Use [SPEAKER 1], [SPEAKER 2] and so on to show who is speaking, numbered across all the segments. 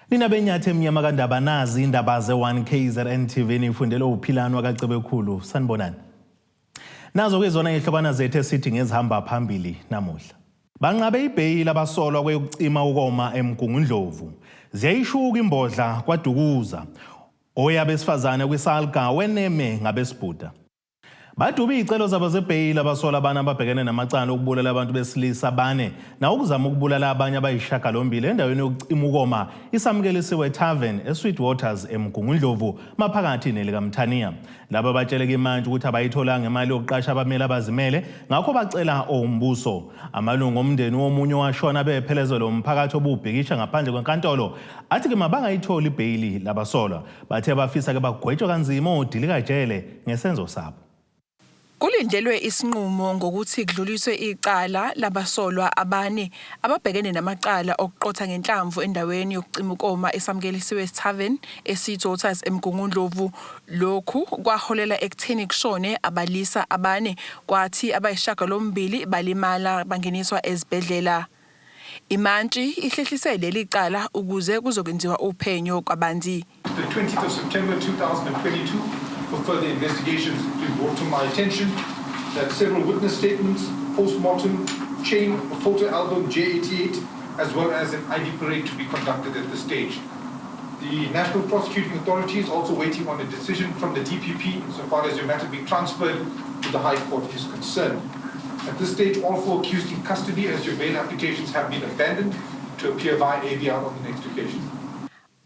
[SPEAKER 1] Nina benyathi emnyama kandaba, nazi indaba ze-1 KZN TV, nifundele uphilani wakaCebekhulu. Sanibonani. Nazo ke zona ihlokwana zethu esithi ngezihamba phambili namuhla. Banqabe ibheyili abasolwa kweyokucima ukoma eMgungundlovu. Ziyayishuka imbodla kwaDukuza. Oyabesifazane kwiSalga weneme ngabesibhuda. Baduba iy'celo zabo zebheyili abasola abane ababhekene namacala okubulala abantu besilisa bane nawokuzama ukubulala abanye abayishagalombili endaweni yokucima ukoma iSamukelisiwe Tavern eSweet Waters eMgungundlovu maphakathi nelikaMthaniya. Laba batsheleke imantshi ukuthi abayitholanga imali yokuqasha abameli abazimele ngakho bacela owumbuso. Amalungu omndeni womunye owashona bephelezelwe umphakathi obubhikisha ngaphandle kwenkantolo athi-ke mabangayitholi ibheyili labasolwa. Bathe bafisa ke bagwetshwe kanzima odilikajele ngesenzo sabo.
[SPEAKER 2] Kulindelwe isinqumo ngokuthi kudluliswe icala labasolwa abane ababhekene namacala okuqotha ngenhlamvu endaweni yokucima ukoma eSamukelisiwe Tavern eSweetwaters eMgungundlovu. Lokhu kwaholela ekutheni kushone abalisa abane kwathi abayisishiyagalombili balimala bangeniswa ezibhedlela. Imantshi ihlehlise leli cala ukuze kuzokwenziwa uphenyo kabanzi.
[SPEAKER 3] The 20th of September 2022 for further investigations. It brought to my attention that several witness statements, post-mortem, chain, a photo album J88, as well as an ID parade to be conducted at this stage. The National Prosecuting Authority is also waiting on a decision from the DPP insofar as your matter being transferred to the High Court is concerned. At this stage, all four accused in custody as your bail applications have been abandoned to appear via AVR on the next occasion.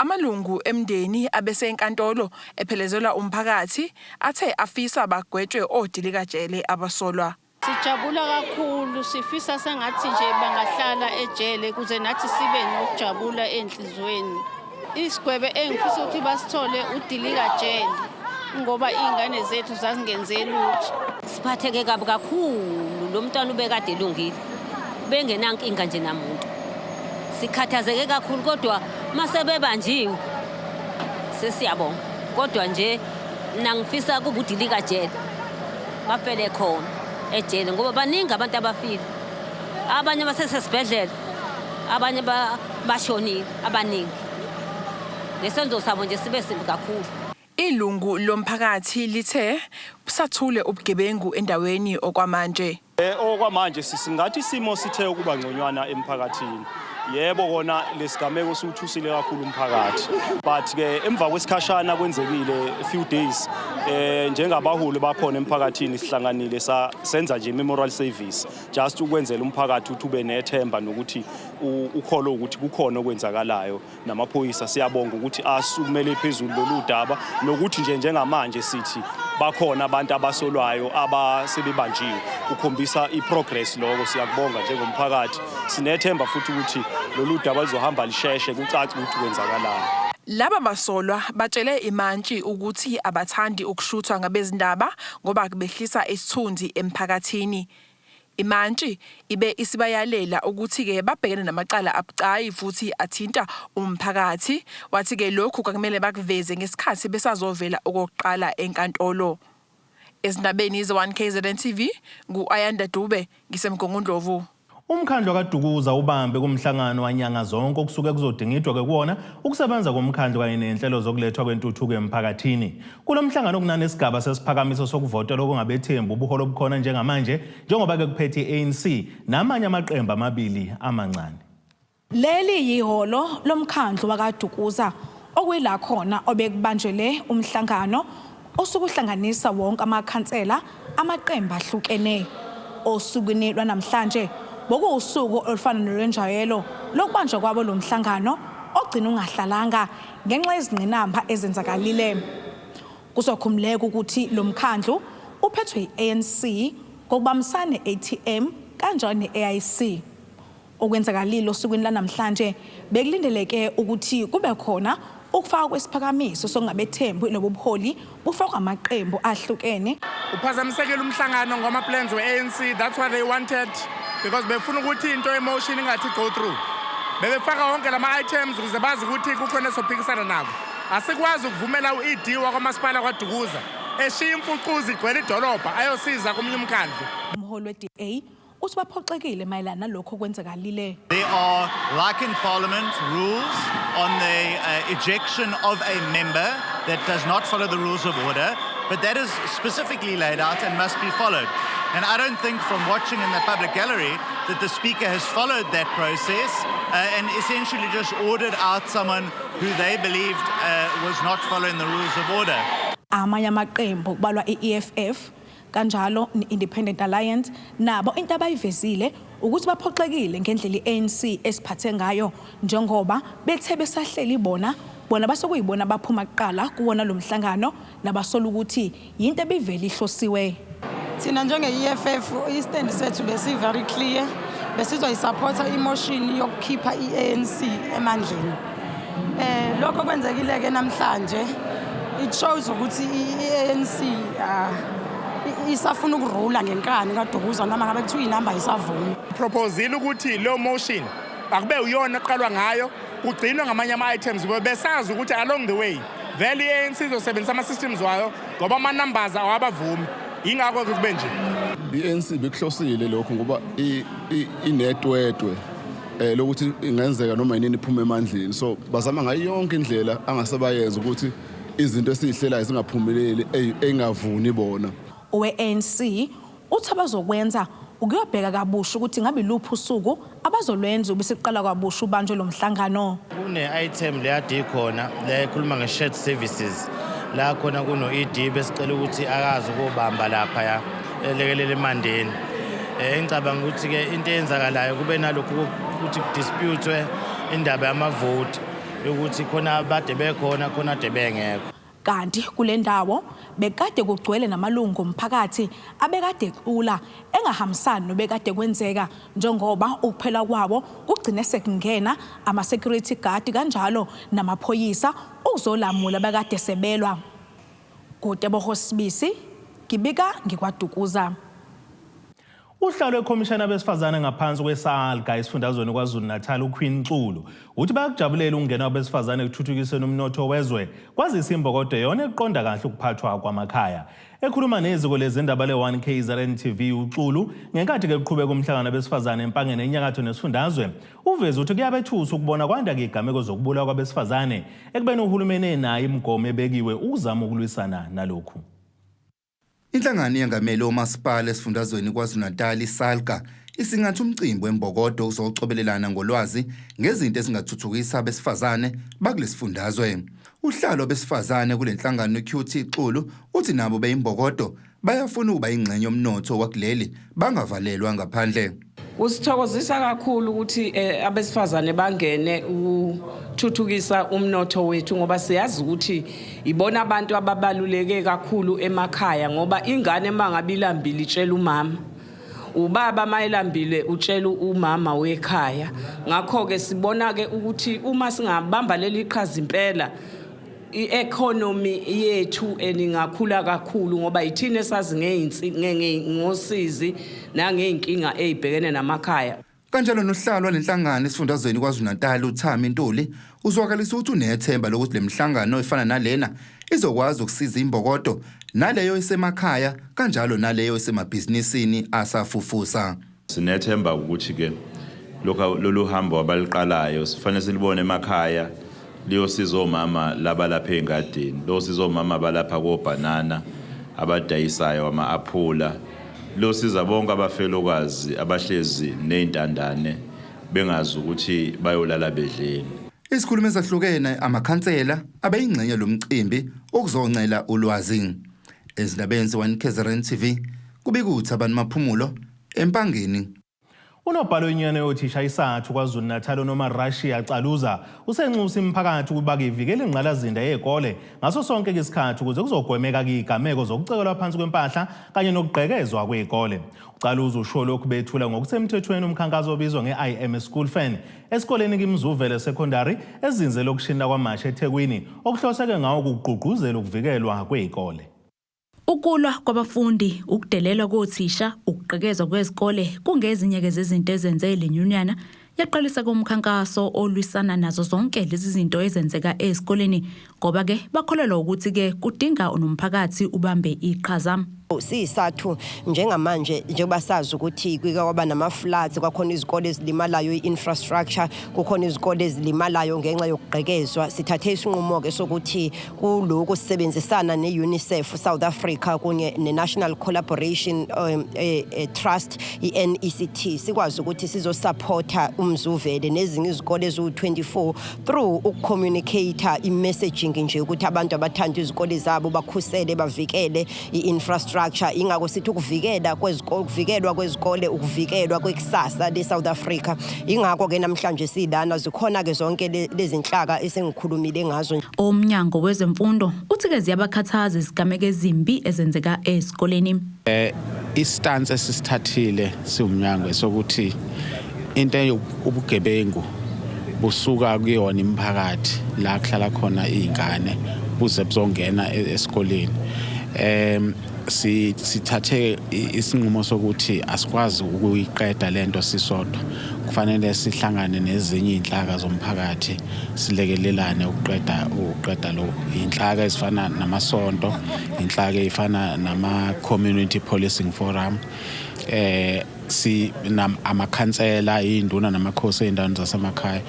[SPEAKER 2] Amalungu emndeni abesenkantolo ephelezelwa umphakathi athe afisa bagwetshwe odilikajele abasolwa.
[SPEAKER 4] Sijabula kakhulu, sifisa sengathi nje bangahlala ejele kuze nathi sibe nokujabula enhliziyweni. Isigwebo engifisa ukuthi basithole udilika jele ngoba iy'ngane zethu zazingenze lutho.
[SPEAKER 5] Siphatheke kabi kakhulu, lo mntwana ubekade elungile, bengenankinga nje namuntu. Sikhathazeke kakhulu kodwa mase bebanjiwe sesiyabonga, kodwa nje mina ngifisa kube udilika jele, bafele khona ejele ngoba baningi abantu abafile, abanye basesesibhedlela, abanye bashonile abaningi. Ngesenzo sabo nje sibe simbi kakhulu.
[SPEAKER 2] Ilungu lomphakathi lithe busathule ubugebengu endaweni okwamanje.
[SPEAKER 6] Okwamanje singathi isimo sithe ukuba ngconywana emphakathini. Yebo, kona lesigameko siwuthusile kakhulu umphakathi, but ke emva kwesikhashana kwenzekile, a few days, njengabaholi bakhona emphakathini sihlanganile senza nje memorial service just ukwenzela umphakathi ukuthi ube nethemba nokuthi ukholo ukuthi kukhona okwenzakalayo. Namaphoyisa siyabonga ukuthi asukumele phezulu lolu daba, nokuthi nje njengamanje sithi bakhona abantu abasolwayo abasebebanjiwe, kukhombisa i-progress lokho. Siyakubonga njengomphakathi, sinethemba futhi ukuthi lolu daba lizohamba lisheshe kucace ukuthi kwenzakalani.
[SPEAKER 2] Laba basolwa batshele imantshi ukuthi abathandi ukushuthwa ngabezindaba ngoba kubehlisa isithunzi emphakathini. Imantshi ibe isibayalela ukuthi-ke babhekene namacala abucayi futhi athinta umphakathi. Wathi-ke lokhu kwakumele bakuveze ngesikhathi besazovela okokuqala enkantolo. Ezindabeni ze-1 KZN TV, ngu-Ayanda Dube, ngiseMgungundlovu.
[SPEAKER 1] Umkhandlu kaDukuza ubambe kumhlangano wanyanga zonke okusuke kuzodingidwa ke kuwona ukusebenza komkhandlu kanye nenhlelo zokulethwa kwentuthuko emphakathini. Kulo mhlangano kunanesigaba sesiphakamiso sokuvotela okungabethembi ubuholi obukhona njengamanje njengoba ke kuphethe i-ANC namanye amaqembu amabili amancane.
[SPEAKER 7] Leli yihholo lomkhandlu wakaDukuza okuyila khona obekubanjelwe umhlangano osukuhlanganisa wonke amakhansela amaqembu ahlukene. Osukwini lwanamhlanje bokuwusuku olufana nolwenjwayelo lokubanjwa kwabo lo mhlangano ogcina ungahlalanga ngenxa yezingqinamba ezenzakalile. Kuzokhumbuleka ukuthi lo mkhandlu uphethwe yi-ANC ngokubambisana ne-ATM kanjalo ne-AIC. Okwenzakalile osukwini lanamhlanje bekulindeleke ukuthi kube khona ukufakwa kwesiphakamiso sokungabethembi lobu buholi bufakwa amaqembu ahlukene.
[SPEAKER 8] Uphazamisekile umhlangano ngama-plans we-ANC. That's what they wanted because befuna ukuthi into emotion ingathi go through. Bebefaka wonke lama-items ukuze bazi ukuthi kukhona esophikisana nabo. Asikwazi ukuvumela u-ED wakwamasipala kwaDukuza eshiya imfucuza igcwele idolobha ayosiza komunye umkhandlu.
[SPEAKER 7] Umholi we-DA, uthi baphoxekile mayelana nalokho okwenzakalile.
[SPEAKER 9] There are, like in Parliament, rules on the ejection of a member that does not follow the rules of order, but that is specifically laid out and must be followed. And I don't think from watching in the public gallery that the Speaker has followed that process and essentially just ordered out someone who they believed was not following the rules of order.
[SPEAKER 7] Amanye amaqembu kubalwa i-EFF kanjalo ne-Independent Alliance nabo into abayivezile ukuthi baphoxekile ngendlela i-ANC esiphathe ngayo njengoba bethe besahleli bona bona basekuyibona baphuma kuqala kuwona lo mhlangano nabasola ukuthi yinto ebivele ihlosiwe.
[SPEAKER 10] Thina njenge-EFF i-stand sethu besi-very clear, besizoyisupporta i-motion yokukhipha i-ANC emandleni. Lokho kwenzekile-ke namhlanje, it shows ukuthi i-ANC isafuna ukurula ngenkani kaDukuza noma ngabe kuthiwa inamba isavuma.
[SPEAKER 8] Proposile ukuthi leyo motion akube uyona eqalwa ngayo, kugcinwe ngamanye ama-items, besazi ukuthi along the way vele i-ANC izosebenzisa ama-systems wayo ngoba ama-numbers awabavumi, yingakho-ke kube nje.
[SPEAKER 11] I-ANC bekuhlosile lokho ngoba inetwetwe lokuthi ingenzeka noma yinini iphume emandleni, so bazama ngayo yonke indlela angasebayenza ukuthi izinto esizihlelayo zingaphumeleli engavuni bona.
[SPEAKER 7] Owe-ANC uthi abazokwenza ukuyobheka kabusha ukuthi ngabe luphi usuku abazolwenza ubesiqala kwabusha ubanjwe lo mhlangano.
[SPEAKER 12] Kune-item le ade ikhona le ekhuluma nge-shared services, la khona kuno-ED, besicela ukuthi akazi ukubamba laphaya elekelele emandeni. Ngicabanga ukuthi-ke into eyenzakalayo kube nalokhu ukuthi kudisputwe indaba yamavoti yokuthi khona bade bekhona, khona ade bengekho.
[SPEAKER 7] Kanti kule ndawo bekade kugcwele namalungu omphakathi abekade ecula engahambisani nobekade kwenzeka njengoba ukuphela kwawo kugcine sekungena ama-security guard kanjalo namaphoyisa ukuzolamula bekade sebelwa. Kuteboho Sibisi, ngibika ngikwaDukuza.
[SPEAKER 1] Uhlalo ekhomishana besifazane ngaphansi kweSALGA esifundazweni KwaZulu-Natal uQueen Xulu uthi bayakujabulela ukungena kwabesifazane ekuthuthukiseni umnotho wezwe kwazise imbokodo yona eqonda kahle ukuphathwa kwamakhaya. Ekhuluma neziko lezindaba le-1 KZN TV uXulu ngenkathi ke kuqhubeka umhlangano wabesifazane eMpangeni enyakatho nesifundazwe uveze ukuthi kuyabethusa ukubona kwanda izigameko zokubulawa kwabesifazane ekubeni uhulumeni enayo imigomo ebekiwe ukuzama ukulwisana nalokhu.
[SPEAKER 13] Inhlangano yengamele omasipala esifundazweni KwaZulu-Natal iSALGA isingatha umcimbi wembokodo uzocobelelana ngolwazi ngezinto ezingathuthukisa abesifazane bakulesifundazwe. Uhlalo besifazane kule nhlangano QT Xulu uthi nabo beyimbokodo bayafuna ukuba ingxenye yomnotho wakuleli, bangavalelwa ngaphandle.
[SPEAKER 14] Kusithokozisa kakhulu ukuthi abesifazane bangene ukuthuthukisa umnotho wethu ngoba siyazi ukuthi ibona abantu ababaluleke kakhulu emakhaya, ngoba ingane mangabe ilambile itshela umama, ubaba mayelambile utshela umama wekhaya. Ngakho-ke sibona-ke ukuthi uma singabamba leli qhaza impela, i-economy yethu eningakhula kakhulu ngoba yithina esazi ngosizi nangey'nkinga ey'bhekene namakhaya.
[SPEAKER 13] Kanjalo nohlalo lenhlangano esifundazweni KwaZulu-Natal uThami Ntuli uzwakalisa ukuthi unethemba lokuthi le mihlangano efana nalena izokwazi ukusiza imbokodo naleyo esemakhaya kanjalo naleyo esemabhizinisini asafufusa.
[SPEAKER 15] Sinethemba ukuthi ke lokho lolu hambo abaliqalayo sifanele silibone emakhaya, liyosiza omama laba lapha engadini, losiza omama balapha kobhanana abadayisayo ama-aphula, losiza bonke abafelokazi abahlezi ney'ntandane bengazi ukuthi bayolala bedleni.
[SPEAKER 13] Isikhulumi ezahlukene, amakhansela abeyingxenye lomcimbi ukuzoncela ulwazi. Ezindabeni ze-1 KZN TV kubika uThabani Maphumulo eMpangeni.
[SPEAKER 1] Unobhala wenyunyana yothisha iSADTU KwaZulu-Natal uNomarashiya Caluza usenxusa imiphakathi ukuba ivikele ingqalasizinda yezikole ngaso sonke isikhathi ukuze kuzogwemeka izigameko zokucekelwa phansi kwempahla kanye nokugqekezwa kwezikole. UCaluza usho lokhu bethula ngokusemthethweni umkhankaso obizwa nge-I Am a School Fan esikoleni Kimzuvele Secondary ezinze elokishini laKwaMashu eThekwini, okuhloseke ngawo ukugqugquzela ukuvikelwa kwezikole.
[SPEAKER 16] Ukulwa kwabafundi, ukudelelwa kothisha, ukugqekezwa kwezikole kungezinye-ke zezinto ezenze le nyunyana yaqalisa komkhankaso olwisana nazo zonke lezi zinto ezenzeka ezikoleni ngoba-ke bakholelwa ukuthi-ke kudinga nomphakathi ubambe iqhaza.
[SPEAKER 17] SiyiSADTU njengamanje, njengoba sazi ukuthi kwike kwaba nama-floods, kwakhona izikole ezilimalayo, i-infrastructure, kukhona izikole ezilimalayo ngenxa yokugqekezwa. Sithathe isinqumo-ke sokuthi kulokhu sisebenzisana ne-UNICEF South Africa kunye ne-National Collaboration Trust, i-NECT, sikwazi ukuthi sizosupporta uMzuvele nezinye izikole eziwu-24 through ukucommunicate i-messaging nje ukuthi abantu abathanda izikole zabo bakhusele, bavikele i-infrastructure. Ingakho sithi ukuvikela kwezikole, ukuvikelwa kwezikole, ukuvikelwa kwekusasa le-South Africa. Ingakho-ke namhlanje silana, zikhona-ke zonke lezi nhlaka esengikhulumile ngazo.
[SPEAKER 16] Umnyango wezemfundo uthi-ke ziyabakhathaza izigameko ezimbi ezenzeka ezikoleni.
[SPEAKER 18] I-stance esisithathile siwumnyango esokuthi into ubugebengu busuka kuyona imiphakathi la kuhlala khona izingane buze buzongena esikoleni. Sithathe isinqumo sokuthi asikwazi ukuyiqeda lento sisodwa, kufanele sihlangane nezinye inhlaka zomphakathi silekelelane ukuqeda lokho. Inhlaka ezifana namasonto, inhlaka ezifana nama community policing forum, si amakhansela, induna namakhosi eindaweni zasemakhaya,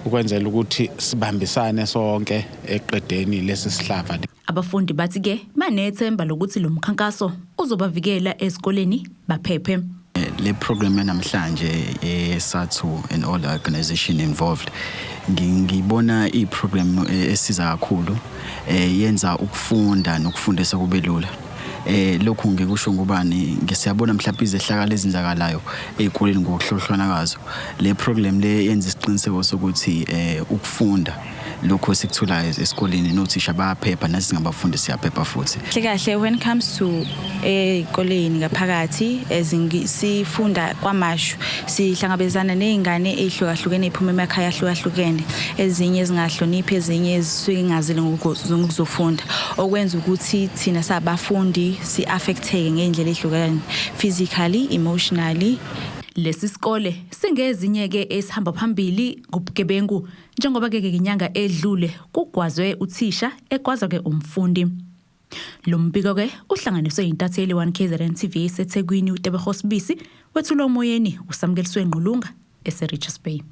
[SPEAKER 18] ukwenzela ukuthi sibambisane sonke eqedeni lesi sihlava.
[SPEAKER 16] Abafundi bathi ke banethemba lokuthi lo mkhankaso uzobavikela ezikoleni baphephe.
[SPEAKER 19] Le program yanamhlanje e-SADTU and all the organization involved, ngibona i-program esiza kakhulu, yenza ukufunda nokufundisa kube lula. Lokhu ngikusho ngobani, ngisiyabona mhlawumbe izehlakalo ezenzakalayo ey'koleni ngokuhlohlwana kwazo. Le program le yenza isiqiniseko sokuthi ukufunda lokho esikutholayo esikoleni nothisha bayaphepha, nathi singabafundi siyaphepha futhi.
[SPEAKER 20] Kahle kahle, when it comes to ey'koleni ngaphakathi, sifunda KwaMashu, sihlangabezana ney'ngane ey'hlukahlukene ey'phuma emakhaya ahlukahlukene, ezinye ezingahloniphi, ezinye ezisuke ngazile ngokuzofunda, okwenza ukuthi thina sabafundi si-affecteke ngey'ndlela ey'hlukene, physically, emotionally.
[SPEAKER 16] Lesi sikole singezinye-ke esihamba phambili ngobugebengu, njengoba ke ngenyanga edlule kugwazwe uthisha, egwazwa-ke umfundi. Lo mbiko-ke uhlanganiswe yintatheli 1 KZN TV eseThekwini uTebego Sibisi, wethulwa omoyeni uSamukeliswe Ngqulunga eseRichards Bay.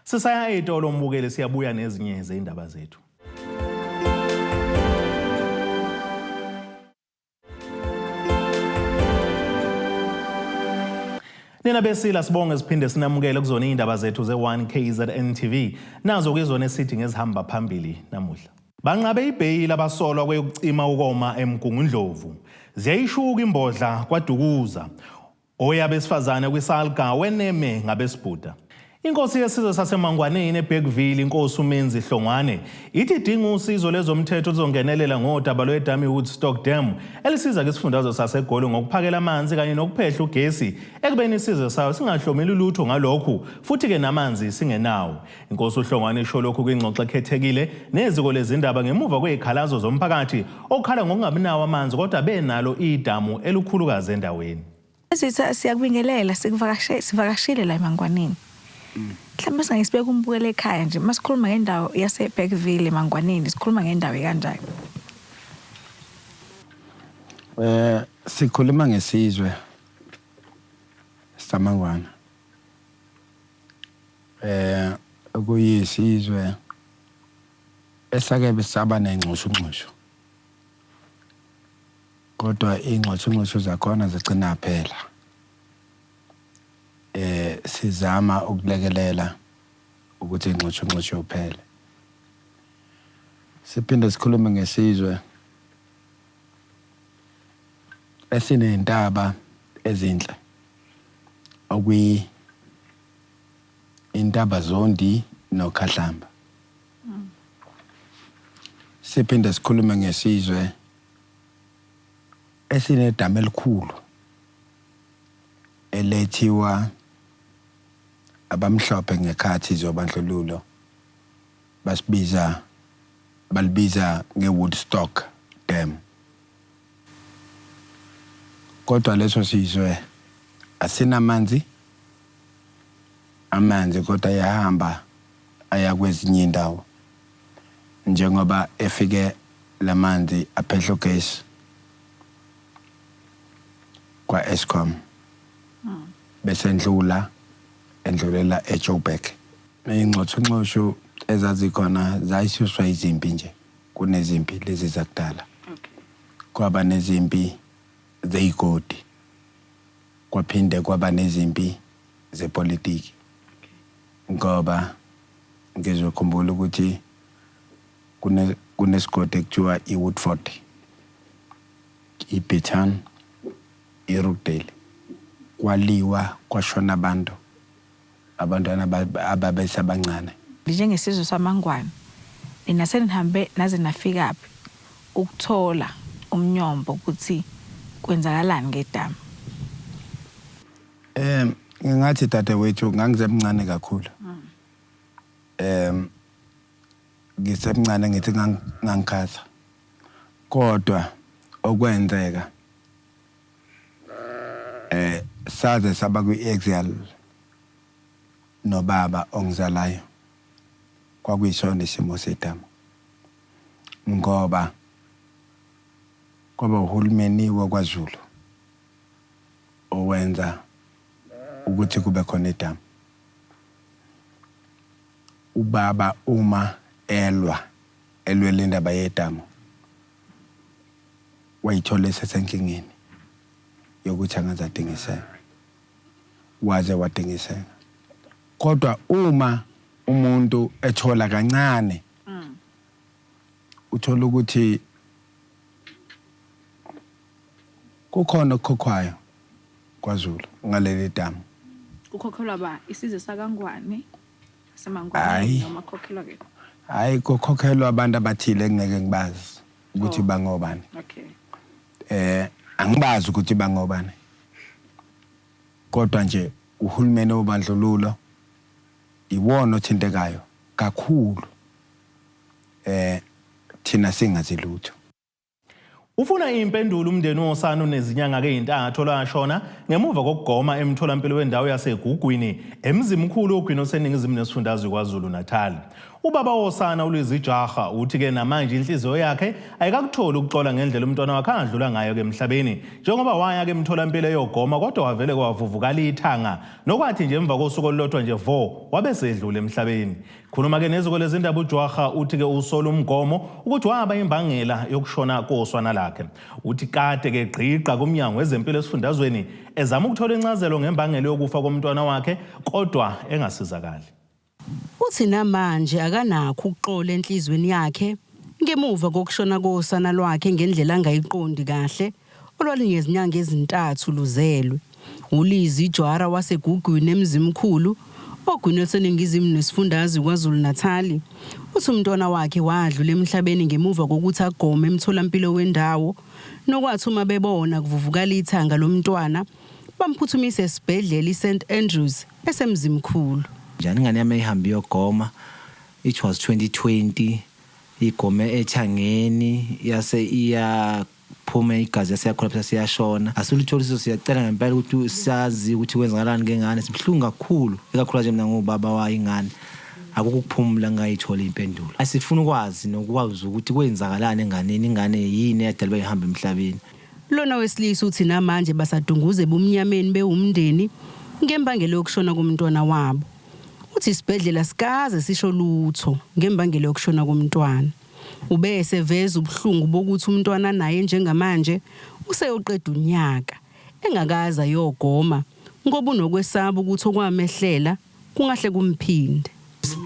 [SPEAKER 1] Sisaya ey'tolo mbukeli, siyabuya nezinye zey'ndaba zethu. Nina besila, sibonge siphinde sinamukele kuzona iy'ndaba zethu ze-1 KZN TV. Nazo kuyizona esithi ngezihamba phambili namuhla. Banqabe ibheyili abasolwa kweyokucima ukoma eMgungundlovu. Ziyayishuka imbodla kwaDukuza. Oyabesifazane kwiSalga weneme ngabesibhuda. Inkosi yesizwe saseMangwaneni eBergville, inkosi uMenzi Hlongwane, ithi idinga usizo lezomthetho oluzongenelela ngodaba lwedamu iWoodstock Dam elisiza kwisifundazwe saseGoli ngokuphakela amanzi kanye nokuphehla ugesi, ekubeni isizwe sayo singahlomeli lutho ngalokhu futhi-ke namanzi singenawo. Inkosi uHlongwane isho lokhu kwingxoxo ekhethekile neziko lezindaba ngemuva kwey'khalazo zomphakathi okhala ngokungabi nawo amanzi kodwa benalo idamu elikhulukazi endaweni.
[SPEAKER 20] Zitha, siyakubingelela, sikuvakashe, sivakashile la eMangwaneni. Mhlawumbe singake sibeke umbukelo ekhaya nje, masikhuluma ngendawo yase-Bergville eMangwaneni, sikhuluma ngendawo ekanjani?
[SPEAKER 21] Sikhuluma ngesizwe samaNgwane. Okuyisizwe esake besaba nengxushungxushu. Kodwa ingxushungxushu zakhona zigcina phela. Sizama ukulekelela ukuthi ingxushungxushu iphele. Siphinde sikhulume ngesizwe esiney'ntaba ezinhle, okuyi intaba Zondi noKhahlamba. Siphinde sikhulume ngesizwe esinedamu elikhulu elethiwa abamhlophe ngekhathi zobandlululo, basibiza balibiza nge-Woodstock Dam. Kodwa leso sizwe asinamanzi, amanzi kodwa ayahamba aya kwezinye indawo, njengoba efike lamanzi aphehla ugesi. kwa-Eskom bese endlula endlulela eJoburg. Iy'nxoshunxoshu ezazikhona zayisuswa izimpi nje, kunezimpi lezi zakudala. Kwaba nezimpi zey'godi, kwaphinde kwaba nezimpi zepolitiki ngoba ngizokhumbula ukuthi kunesigodi ekuthiwa i-Woodford, i-Bitan, i-Rookdale. Kwaliwa kwashona abantu, abantwana ababesabancane.
[SPEAKER 20] Njengesizwe samaNgwane, nina senihambe naze nafikaphi ukuthola umnyombo ukuthi kwenzakalani ngedamu?
[SPEAKER 21] Ngingathi dadewethu ngangisemncane kakhulu. Ngisemncane ngithi ngangikhatha. Kodwa okwenzeka saze saba kwi-axial nobaba ongizalayo kwakuyisona isimo sedamu ngoba kwaba uhulumeni wakwaZulu owenza ukuthi kube khona idamu. Ubaba uma elwa elwela indaba yedamu wayithola esesenkingeni yokuthi angaze adingiseke, waze wadingiseka. Kodwa uma umuntu ethola kancane uthola ukuthi kukhona okukhokhwayo kwaZulu ngaleli damu.
[SPEAKER 20] Kukhokhelwa ba isizwe sakaNgwane semaNgwane noma kukhokhelwa ke?
[SPEAKER 21] Hayi, kukhokhelwa abantu abathile engeke ngibazi ukuthi bangobani. Angibazi ukuthi bangobani. Kodwa nje uhulumeni wobandlululo iwona othintekayo kakhulu. Thina singazi lutho.
[SPEAKER 1] Ufuna impendulo umndeni wosana onezinyanga ezintathu olwashona ngemuva kokugoma emtholampilo wendawo yaseGugwini eMzimkhulu ogwini oseningizimu nesifundazwe KwaZulu-Natal. Ubaba wosana uLizwi Jaha uthi-ke namanje inhliziyo yakhe ayikakutholi ukuxola ngendlela umntwana wakhe adlula ngayo-ke emhlabeni njengoba waya-ke emtholampilo eyogoma kodwa wavele kwavuvukala ithanga nokwathi nje emva kosuku olulodwa nje vo wabe sedlula emhlabeni. Khuluma-ke neziko lezindaba uJwaha uthi-ke usola umgomo ukuthi waba imbangela yokushona koswana lakhe. Uthi kade-ke gqigqa kumnyango wezempilo esifundazweni ezama ukuthola incazelo ngembangela yokufa komntwana wakhe kodwa engasizakali.
[SPEAKER 3] Uthi namanje akanakho ukuxola enhlizweni yakhe ngemuva kokushona kosana lwakhe ngendlela angayiqondi kahle olwalunezinyanga ezintathu luzelwe. ULizwi Jwara waseGugwini eMzimkhulu, ogwini oluseningizimu nesifundazwe KwaZulu-Natali, uthi umntwana wakhe wadlula emhlabeni ngemuva kokuthi agome emtholampilo wendawo, nokwathi uma bebona kuvuvukala ithanga lomntwana, bamphuthumisa esibhedlela iSt Andrews eseMzimkhulu.
[SPEAKER 22] Njani ingane yami eyihambe iyogoma, it was 2020, igome ethangeni yase iya phuma igazi yasiyakhula phela siyashona asiluthola usizo. Siyacela ngempela ukuthi sazi ukuthi kwenzakalani ngengane. Sibuhlungu kakhulu, ikakhulukazi mina ngubaba wayo ingane, akukho ukuphumula ngingayitholi impendulo. Asifuna ukwazi nokwazi ukuthi kwenzakalani enganeni, ingane yini eyadala bayihamba emhlabeni.
[SPEAKER 3] Lona wesilisa uthi namanje basadunguze ebumnyameni bewumndeni ngembangela yokushona komntwana wabo. Uthi isibhedlela sikaze sisho lutho ngembangela yokushona komntwana. Ube eseveza ubuhlungu bokuthi umntwana naye njengamanje useyoqeda unyaka engakaze ayogoma ngoba unokwesaba ukuthi okwamehlela kungahle kumphinde.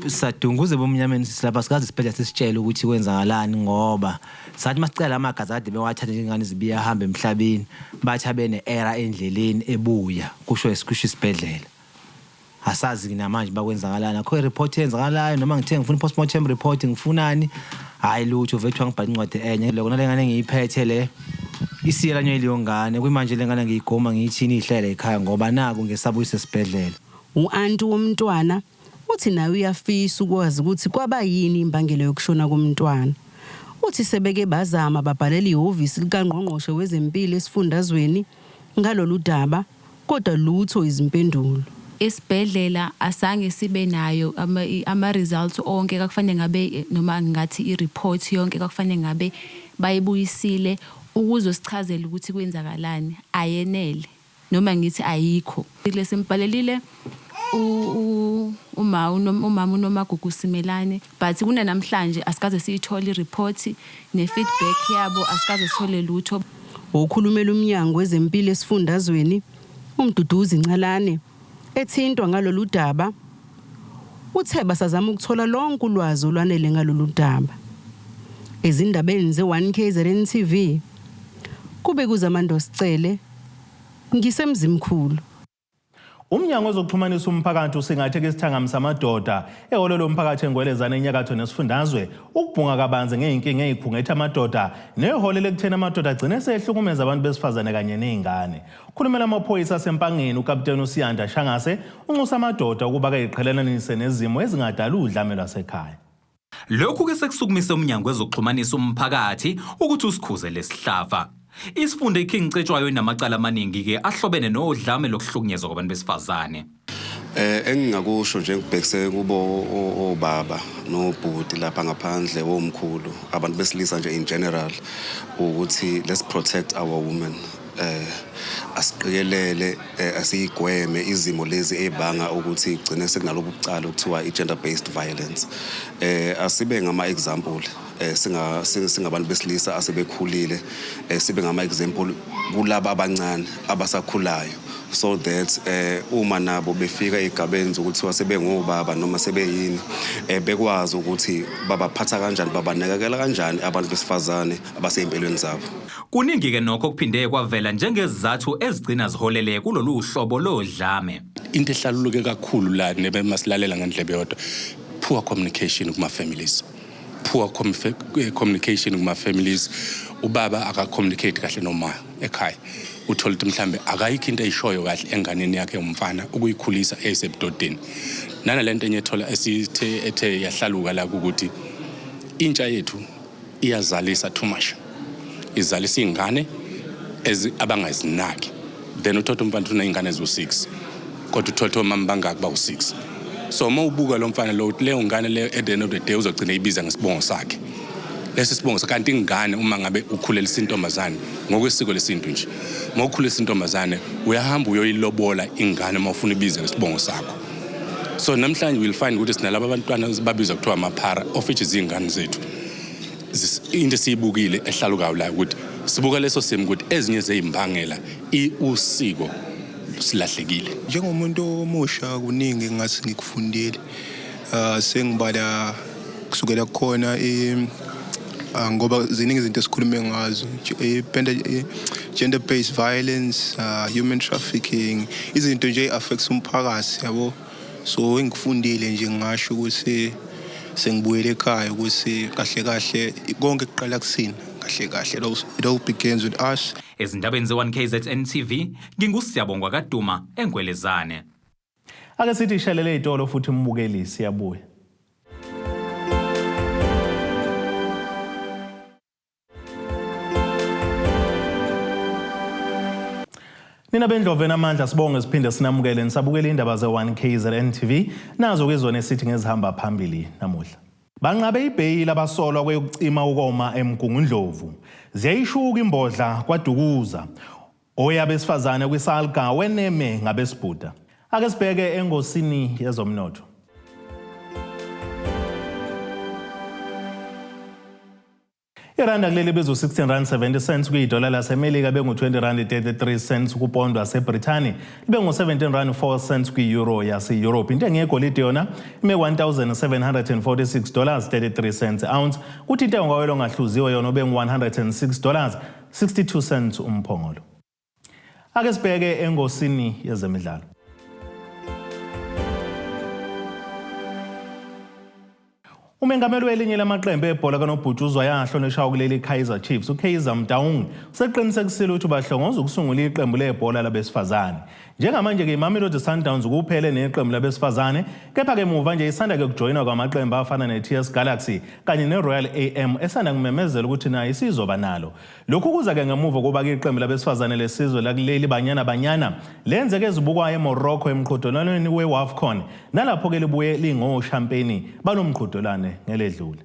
[SPEAKER 22] Sadunguze ebumnyameni silapha, sikaze isibhedlela sisitshele ukuthi kwenzakalani, ngoba sathi masicela amagazi akade bewathatha njengengane zibiya ahamba emhlabeni, bathi abene-error endleleni ebuya, kusho isibhedlela. Asazi-ke namanje bakwenzakalani, akho i-report eyenzakalayo, noma ngithe ngifuna i-postmortem report ngifunani, hhayi lutho, vele kuthiwa ngibhale incwadi enye. Lona le ngane engiyiphethe le isiyelanywe yileyo ngane, kuyimanje le ngane ngiyigoma ngiyithini ihlele ekhaya ngoba naku ngesabuyisa esibhedlela.
[SPEAKER 3] U-anti womntwana uthi naye uyafisa ukwazi ukuthi kwaba yini imbangela yokushona komntwana. Uthi sebeke bazama babhalela ihhovisi likaNgqongqoshe wezeMpilo esifundazweni ngalolu daba kodwa lutho izimpendulo.
[SPEAKER 23] Isibhedlela asange sibe nayo ama-results onke kwakufanele ngabe, noma ngathi i-report yonke kwakufanele ngabe bayibuyisile. Ukuzosichazela ukuthi kwenzakalani ayenele noma ngithi ayikho. Lesimbhalelile uma umama uNomagugu Simelane but kunanamhlanje asikaze siyithole i-report ne-feedback yabo asikaze sithole lutho.
[SPEAKER 3] Okhulumela uMnyango wezeMpilo esifundazweni, uMduduzi Ncalane, ethintwa ngalolu daba, uthe basazama ukuthola lonke ulwazi olwanele ngalolu daba. Ezindabeni ze-1 KZN TV, kube kuZamando Sicele, ngiseMzimkhulu.
[SPEAKER 1] Umnyango wezokuxhumanisa umphakathi usingathe isithangami samadoda ehholo lomphakathi eNgwelezane enyakatho nesifundazwe ukubhunga kabanzi ngey'nkinga ey'khungethe amadoda neholele ekutheni amadoda agcine esehlukumeza abantu besifazane kanye ney'ngane. Khulumela amaphoyisa aseMpangeni uKaputeni uSiyanda Shangase unxusa amadoda ukuba kayiqhelelanise nezimo ezingadala udlame lwasekhaya.
[SPEAKER 4] Lokhu ke sekusukumise umnyango wezokuxhumanisa umphakathi ukuthi usikhuze lesihlava. Isifunda iKing Cetshwayo inamacala amaningi ke ahlobene nodlame lokuhlukunyezwa kwabantu besifazane.
[SPEAKER 5] Eh engingakusho nje ngibhekise kubo obaba nobhuti lapha ngaphandle womkhulu abantu besilisa nje in general ukuthi let's protect our women eh asiqikelele eh, asiyigweme izimo lezi ezibanga ukuthi kugcine sekunalobu bucala okuthiwa i-gender based violence eh asibe ngama example eh singa singabantu besilisa asebekhulile eh sibe ngama example kulaba abancane abasakhulayo so that eh uma nabo befika egabeni zokuthiwa sebengobaba noma sebeyini eh bekwazi ukuthi babaphatha kanjani babanakekela kanjani abantu besifazane abasey'mpilweni zabo.
[SPEAKER 4] Kuningi-ke nokho okuphinde kwavela njengezizathu ezigcina ziholele kulolu hlobo lodlame.
[SPEAKER 6] Into ehlaluluke kakhulu la nebemasilalela ngendlebe yodwa poor communication kuma-families poor communication kuma-families ubaba akacommunicate kahle noma ekhaya uthole ukuthi mhlambe akayikho into ayishoyo kahle enganeni yakhe umfana ukuyikhulisa esebudodeni nanalento enye ethola esithe ethe yahlaluka la ukuthi intsha yethu iyazalisa too much izalisa iy'ngane abangazinaki then uthotha umfana uney'ngane eziwu-six kodwa uthotha omama bangaki bawu-six so uma ubuka lo mfana lo leyo ngane leyo at the end of the day uzogcina ibiza ngesibongo sakhe lesi sibongo kanti ingane uma ngabe ukhulelisa intombazane ngokwesiko lesintu nje uma ukhulelisa intombazane uyahamba uyoyilobola ingane uma ufuna ibize ngesibongo sakho so namhlanje we'll find ukuthi sinalaba abantwana babizwa kuthiwa amaphara of which izingane zethu into esiyibukile ehlalukayo la ukuthi sibuka leso simo ukuthi ezinye zezimbangela usiko silahlekile
[SPEAKER 24] njengomuntu omusha kuningi ngathi ngikufundile uh, sengibala kusukela kukhona uh, ngoba ziningi izinto esikhulume ngazo gender based violence uh, human trafficking izinto nje affects umphakathi yabo so engikufundile nje ngingasho ukuthi sengibuyele ekhaya ukuthi kahle kahle konke kuqala kusina kahle kahle it all begins with us
[SPEAKER 4] Ezindabeni ze-1KZN TV nginguSiyabongwa kaDuma eNgwelezane.
[SPEAKER 1] Ake sithi ishelele itolo futhi mbukeli siyabuya. Nina bendlovu enamandla sibonge siphinde sinamukele nisabukela indaba ze-1 KZN TV nazo ke zona esithi ngezihamba phambili namuhla. Banqabe ibheyili abasolwa kweyokucima ukoma eMgungundlovu. Ziyayishuka imbodla kwaDukuza. Oyabesifazane kwiSalga weneme ngabesibhuda. Ake sibheke engosini yezomnotho. Iranda kuleli bizu 16 rand 70 cents kwidola laseMelika bengu-20 rand 33 cents kupondo waseBrithani libe ngu-17 rand 4 cents kwi-euro yase-Europe. Intengo yegolide yona ime 1746 dollars 33 cents ounce kuthi intengo kawelo ongahluziwe yona ube ngu-106 dollars 62 cents umphongolo. Ake sibheke engosini yezemidlalo. Umengameli welinye lamaqembu ebhola kanobhutshuzwayo ahlonishwa kuleli Kaizer Chiefs, uKaizer Motaung, useqinisekisile ukuthi ubahlongoza ukusungula iqembu lebhola labesifazane. Njengamanje-ke iMamelodi Sundowns kuphele neqembu labesifazane, kepha-ke muva nje isanda-ke kujoyinwa kwamaqembu afana ne-TS Galaxy kanye ne-Royal AM esanda kumemezela ukuthi nayo isizoba nalo. Lokhu kuza-ke ngemuva kokuba-ke iqembu labesifazane lesizwe lakuleli Banyana Banyana lenzeke ezibukwayo eMorocco emqhudelwaneni we-WAFCON nalapho-ke libuye lingoshampeni balo mqhudelwane ngeledlule.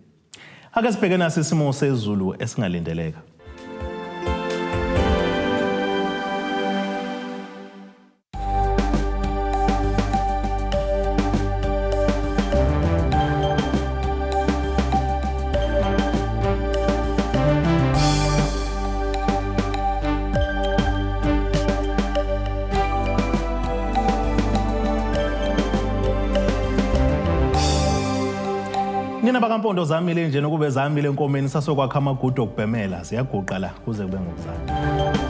[SPEAKER 1] Ake sibheke nasi isimo sezulu esingalindeleka. Nina bakaMpondo zamile nje nokube zamile enkomeni sasokwakha amagudu okubhemela ziyaguqa la kuze kube ngokuzayo.